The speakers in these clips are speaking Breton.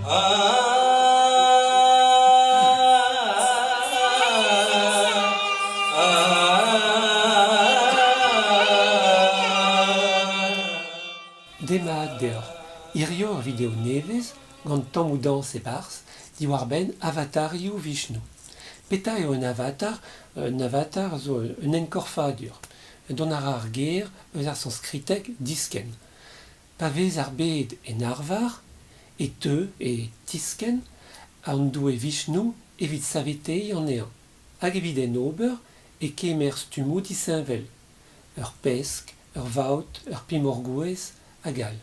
Demat deoc'h. Hiziv ur video nevez gant tammoù dañs e-barzh diwar-benn avatarioù Vishnu. Petra eo un avatar? Un avatar zo un enkorfadur. Dont a ra ar ger eus ar sañskriteg diskenn. Pa vez ar bed en arvar e teu, e tiskenn, an doue Vishnu evit saveteiñ anezhañ. Hag evit en ober e kemer stummoù disheñvel, ur pesk, ur vaot, ur pemoc'h-gouez, hag all.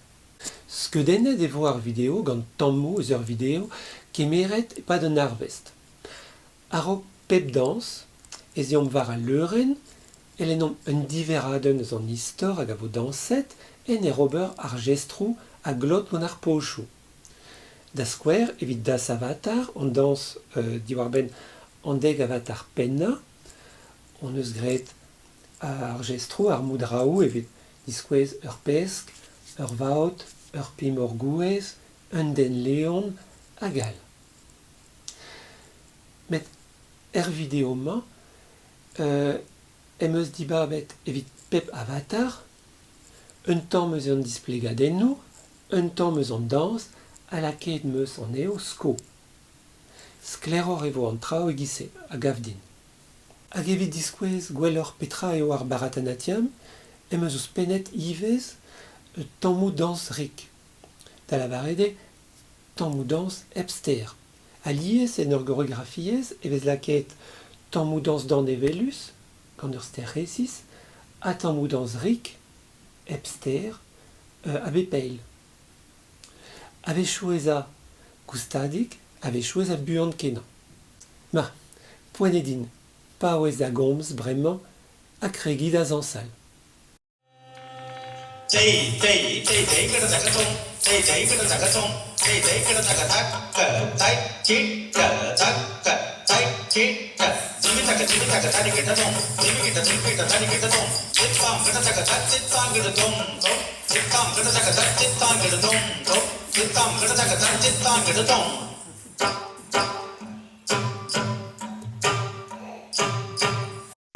Skeudennet e vo ar video gant tammoù eus ur video kemeret e-pad un arvest. A-raok pep dañs ez eomp war al leurenn e lennomp un diverradenn eus an istor hag a vo dañset en ur ober ar jestroù a glot gant ar pozioù. Da skouer, evit Das Avatar, an dañs diwar-benn an dek avatar pennañ, hon eus graet ar jestroù, ar moudraoù evit diskouez ur pesk, ur vaot, ur pemoc'h-gouez, un den leon hag all. Met er video-mañ em eus dibabet evit pep avatar un tamm eus an displegadennoù, un tamm eus an dañs ha lakaet 'm eus anezho sko. Sklaeroc'h e vo an traoù e-giz-se, a gav din. Hag evit diskouez gwelloc'h petra eo ar Bharatanatyam em eus ouzhpennet ivez tammoù dañs rik, da lavaret eo tammoù dañs hep ster. Alies en ur goreografiezh e vez lakaet tammoù dañs danevellus, gant ur ster resis, ha tammoù dañs rik, hep ster, a bep eil. A-wechoù ez a goustadik, a-wechoù ez a buan-kenañ. Ma, poent eo din paouez da gomz bremañ ha kregiñ da zañsal.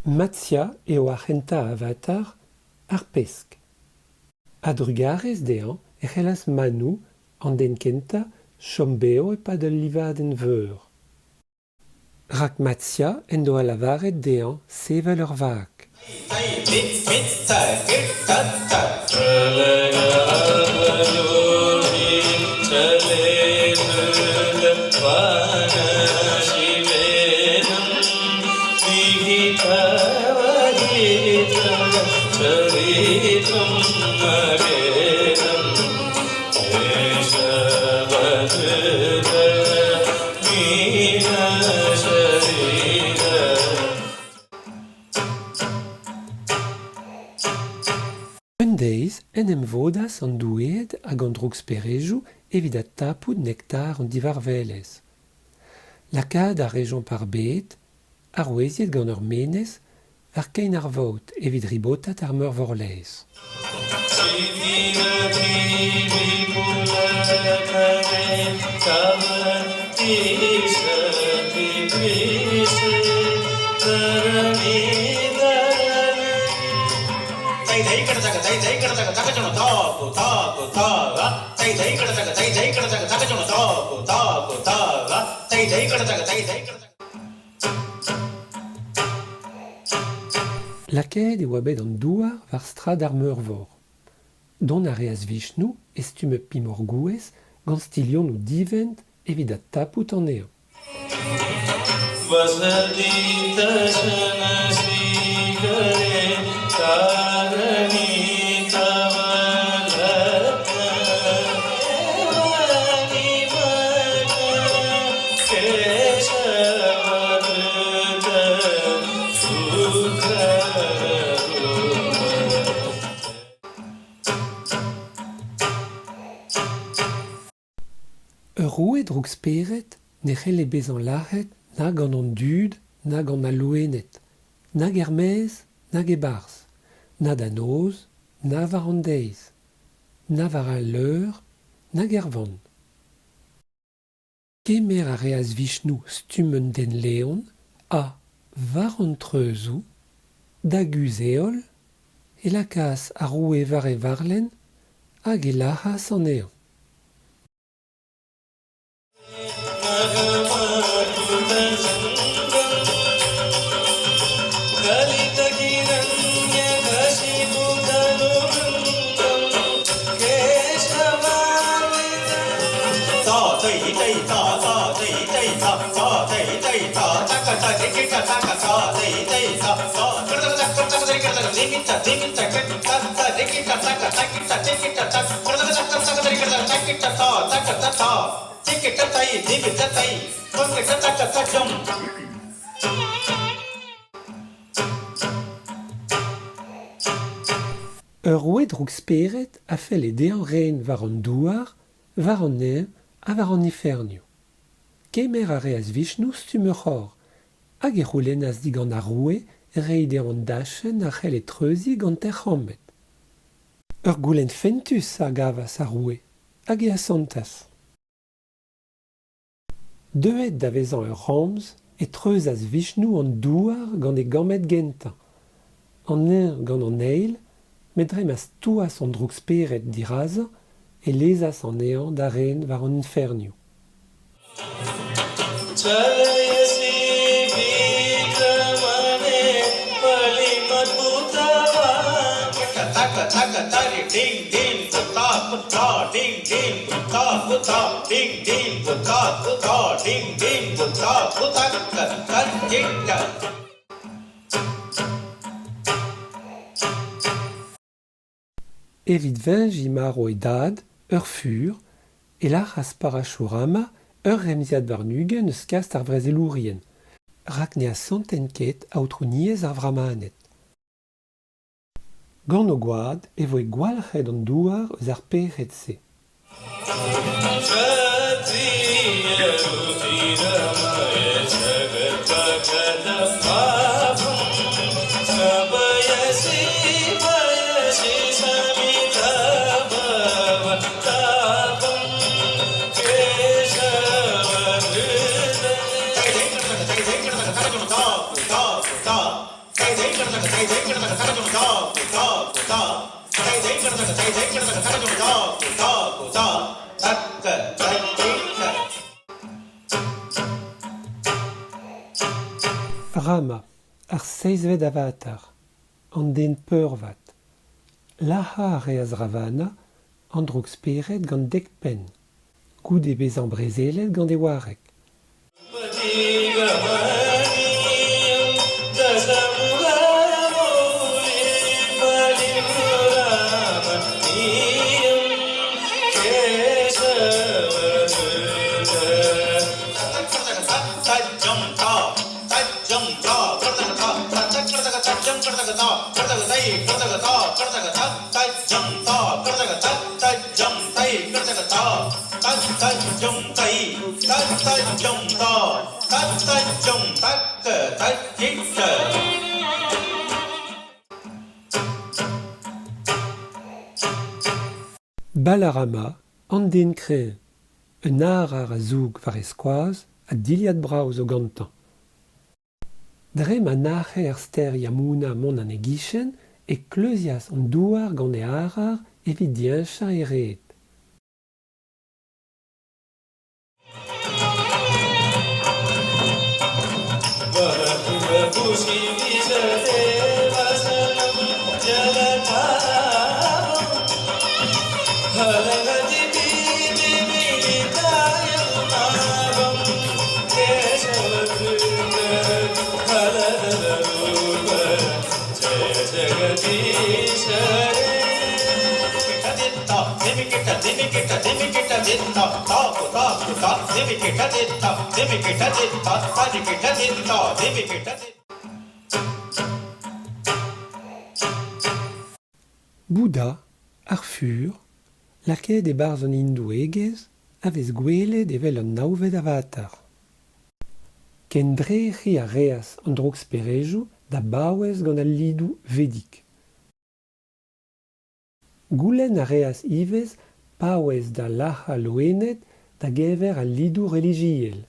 Matsya eo ar c'hentañ avatar, ar pesk. A-drugarez dezhañ e c'hellas Manu, an den kentañ, chom bev e-pad ul livadenn veur. Rak Matsya en doa lavaret dezhañ sevel ur vag. Un deiz en em vodas an doueed hag an drouksperejoù evit adtapout nektar an divarvelezh. Lakaat a rejomp ar bed, aroueziet gant ur menez, war kein ar vaot evit ribotat ar meurvorlaezh. Lakaet e oa bet an douar war strad ar meurvor. Dont a reas Vishnu e stumm ur pemoc'h-gouez gant stilhonoù divent evit adtapout anezhañ. Ur roue droukspered ne c'helle bezañ lazhet na gant an dud na gant al loened, nag er-maez nag e-barzh, na da noz, na war an deiz, na war al leur, nag er vann. Kemer a reas Vichnou stumm un den leon ha, war an treuzoù, da guzh-heol, e lakaas ar roue war e varlenn hag e lazhas anezhañ. Ur roue droukspered a felle dezhañ ren war an douar, war an neñv ha war an ifernioù. Kemer a reas Vichnou stumm ur c'horr hag e c'houlennas digant ar roue reiñ dezhañ an dachenn a c'helle treuziñ gant teir c'hammed. Ur goulenn fentus a gavas ar roue hag e asantas. Deuet da vezañ ur ramz e treuzas Vichnou an douar gant e gammed gentañ, an neñv gant an eil, met dre ma stouas an droukspered dirazañ e lezas anezhañ da ren war an ifernioù. Evit veñjiñ marv e dad, ur fur, e lazhas Parashurama ur remziad warn-ugent eus kast ar vrezelourien, rak ne asantent ket aotrouniezh ar Vrahmaned. Gant o gwad e voe gwalc'het an douar eus ar pec'hed-se. Rama, ar seizhvet avatar, an den peurvat. Lazhañ a reas Ravana, an droukspered gant dek penn, goude bezañ brezelet gant e wareg. Balarama, an den kreñv, un arar a zoug war e skoaz ha dilhad brav zo gantañ. Dre ma nac'he ar stêr Yamuna mont en e gichen e kleuzias an douar gant e arar evit diheñchañ e red. Bouddha, ar fur, lakaet e-barzh an hindouegezh, a vez gwelet evel an navet avatar. Kendrec'hiñ a reas an drouksperejoù da baouez gant al lidoù vedik. Goulenn a reas ivez paouez da lazhañ loened da-geñver al lidoù relijiel.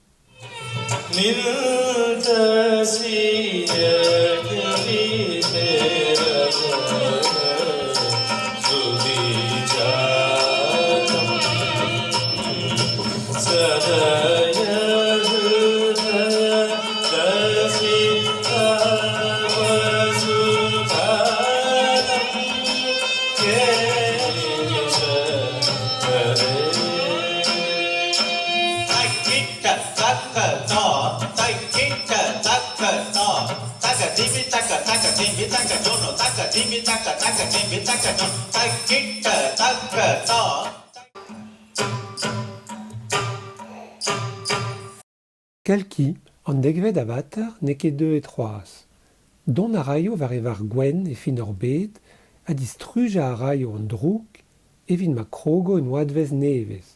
Kalki, an dekvet Avatar, n'eo ket deuet c'hoazh. Dont a raio war e varc'h gwenn e fin hor bed ha distrujañ a raio an droug evit ma krogo un oadvezh nevez.